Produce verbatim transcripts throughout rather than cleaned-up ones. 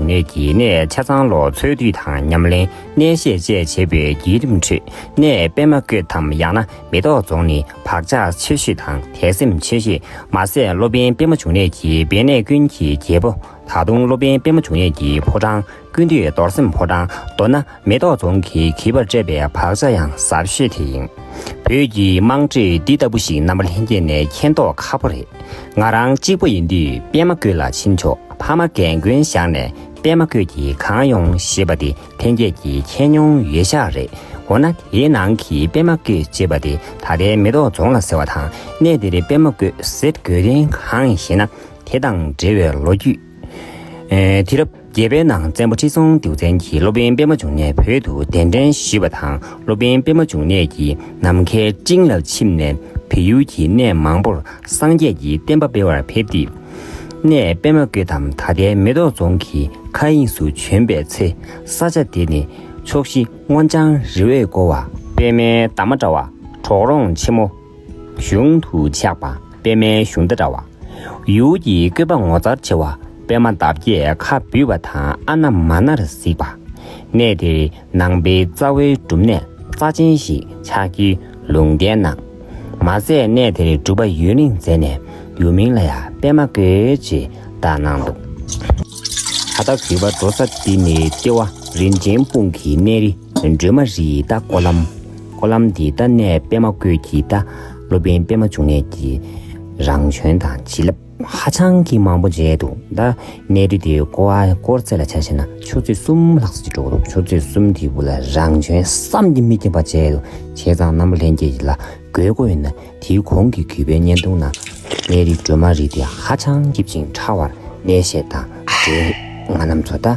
ནས་ཀྱི་གནས་ཆ་ཚང་ལོ་འཚོལ་སྡུད་དང་ཉམས་ལེན། གནས་བཤད་བཅས་བྱེད་པའི་བརྒྱུད་རིམ་ཁྲོད། གནས་པད་མ་བཀོད་དམ་ཡང་ན་མེ་ཏོག་རྫོང་ནི་བག་ཆགས་ཆེ་ཤོས་དང་དད་སེམས་ཆེ་ཤོས། མ་ཟད་སློབ་དཔོན་པད་མ་འབྱུང་གནས་ཀྱི་སྦས་གནས་ཀུན་གྱི་རྒྱལ་པོ། ད་དུང་སློབ་དཔོན་པད་མ་འབྱུང་གནས་ཀྱི་ཕོ་བྲང་། ཀུན་འདུས་རྡོར་སེམས་ཕོ་བྲང་། མདོར་ན་མེ་ཏོག་རྫོང་གིས་གུས་པར་སྤྲད་པའི་བག་ཆགས་ཡང་ཟབ་ཤོས་དེ་ཡིན། བོད་ཀྱི་དམངས་ཁྲོད་འདི་ལྟ་བུ་ཞིག་རྣམ་པ་ལྷན་རྒྱས་ནས་མཁྱེན་རྟོགས་ཁག་པོ་རེད། ང་རང་གཅིག་པོ་ཡིན་དུས་པད་མ་བཀོད་ལ་ཕྱིན་ཆོག་ཕ་མ་རྒན་རྒོན་བཞག་ནས་པད་མ་བཀོད་ཀྱིས་གང་ཡོང་ཞེས་པ་དེ་ལྷན་རྒྱས་ཀྱིས་མཁྱེན་མྱོང་ཡོད་ཤག་རེད། འོ་ན་དེའི་ནང་གི་པད་མ་བཀོད་ཅེས་པ་དེ་ད་ལྟའི་མེ་ཏོག་རྫོང་ལ་ཟེར་བ་དང་། གནས་དེ་རིང་པད་མ་བཀོད་ཟེར་དགོས་དོན་གང་ཡིན་ཞེ་ན། དེ་དང་འབྲེལ་བའི་ལོ་རྒྱུས། ཨེ། དུས་རབས་བརྒྱད་པའི་ནང་བཙན་པོ་ཁྲི་སྲོང་ལྡེའུ་བཙན་གྱིས་སློབ་དཔོན་པད་མ་འབྱུང་གནས་བོད་དུ་གདན་འདྲེན་ཞུས་པ་དང་། སློབ་དཔོན་པད་མ་འབྱུང་གནས་ཀྱིས་ནམ་མཁའི་སྤྲིན་ལ་ཆིབས་ནས་བོད་ཡུལ་གྱི་གནས་མང་པོར་སངས་རྒྱས་ཀྱི་བསྟན་པ་སྤེལ་བར་ཕེབས་དུས། གནས་པད་མ་བཀོད་དམ་ད་ལྟའི་མེ་ཏོག་རྫོང་གི་མཁའ་དབྱིངས་སུ་བྱོན་པའི་ཚེ། ས་ཆ་དེ་ནི་ཕྱོགས་བཞི་སྔོ་ལྗང་རི་བོས་བསྐོར་བ། པདྨའི་འདབ་མ་འདྲ་བ། གྲོག་རོང་ཆེན་མོ་གཞུང་དུ་ཆགས་པ། པདྨའི་གཞུང་རྟ་འདྲ་བ། ཡུལ་གྱི་བཀོད་པ་ངོ་མཚར་ཆེ་བ། པད་མ་འདབ་བརྒྱས་ཁ་འབུས་པ་དང་ཨ་ན་མ་ནར་གཟིགས་པ། གནས་དེར་ནང་པའི་རྩ་བའི་སྒྲུབ་གནས་རྩ་ཆེན་ཞིག་ཆགས་རྒྱུའི་ལུང་བསྟན་གནང་། མ་ཟད་གནས་དེར་སྒྲུབ་པ་ཡུན་རིང་མཛད་ནས་ཡུལ་མིང་ལ་ཡང་པད་མ་བཀོད་ཅེས་བཏགས་གནང་འདུག་ད་ལྟ་གུས་པ་འགྲོ་ས་འདི་ནི་ལྟེ་བ་རིན་ཆེན་སྤུངས་ཀྱི་གནས་རི་སྒྲོལ་མ་རི་ཡི་ད་སྐོར་ལམ། སྐོར་ལམ་འདི་ད་གནས་པད་མ་བཀོད་ཀྱི་ད་སློབ་དཔོན་པད་མ་འབྱུང་གནས་ཀྱི་རང་བྱོན་དང་བྱིན་རླབས་ཧ་ཅང་གི་མང་པོ་མཇལ་འདུག་ད་གནས་རི་དེའི་སྐོར་བ་སྐོར་རྩེ་ལ་ཆ་བཞག་ན་ཆུ་ཚོད་གསུམ་ལྷག་ཙམ་ཅིག་འགྲོ་གི་འདུག་ཆུ་ཚོད་གསུམ་དེའི་བར་ལ་རང་བྱོན་བསམ་གྱིས་མི་ཁྱབ་པ་མཇལ་འདུག་བྱས་ཙང་རྣམ་པ་ལྷན་རྒྱས་ཀྱིས་ལ་དགོས་མཁོ་ཡོད་ན། དེའི་གོང་གི་གུས་པའི་བརྙན་ཐུང་ནང་གནས་རི་སྒྲོལ་མ་རི་དེ་ཧ་ཅང་སྐྱིད་ཅིང་ཕྲ་བར་གནས་བཤད་དང་འབྲེལ། ང་རྣམ་ཚོ་ད་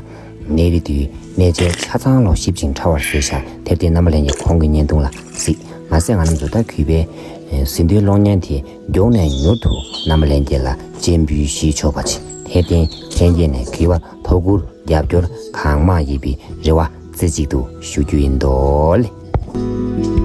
གནས་རི་དེའི་གནས་མཇལ་ཆ་ཚང་ལོ་ཞིབ་ཅིང་ཕྲ་བར་བཟོས་ཤག་དེར་བརྟེན་རྣམ་པ་ལྷན་རྒྱས་གོང་གི་བརྙན་ཐུང་ལ་གཟིགས། མ་ཟད་ང་རྣམ་ཚོ་ད་གུས་པའི་ཟིན་ཐོའི་གློག་བརྙན་དེ་མགྱོགས་ནས་མྱུར་དུ་རྣམ་པ་ལྷན་རྒྱས་ལ་སྤྱན་འབུལ་ཞུས་ཆོག་པ་བྱས། དེར་བརྟེན་ལྷན་རྒྱས་ནས་གུས་པར་དོ་ཁུར་རྒྱབ་སྐྱོར་གང་མང་ཡིན་པའི་རེ་བ་རྩེ་གཅིག་ཏུ་ཞུ་རྒྱུ་ཡིན་དོ་ལེ།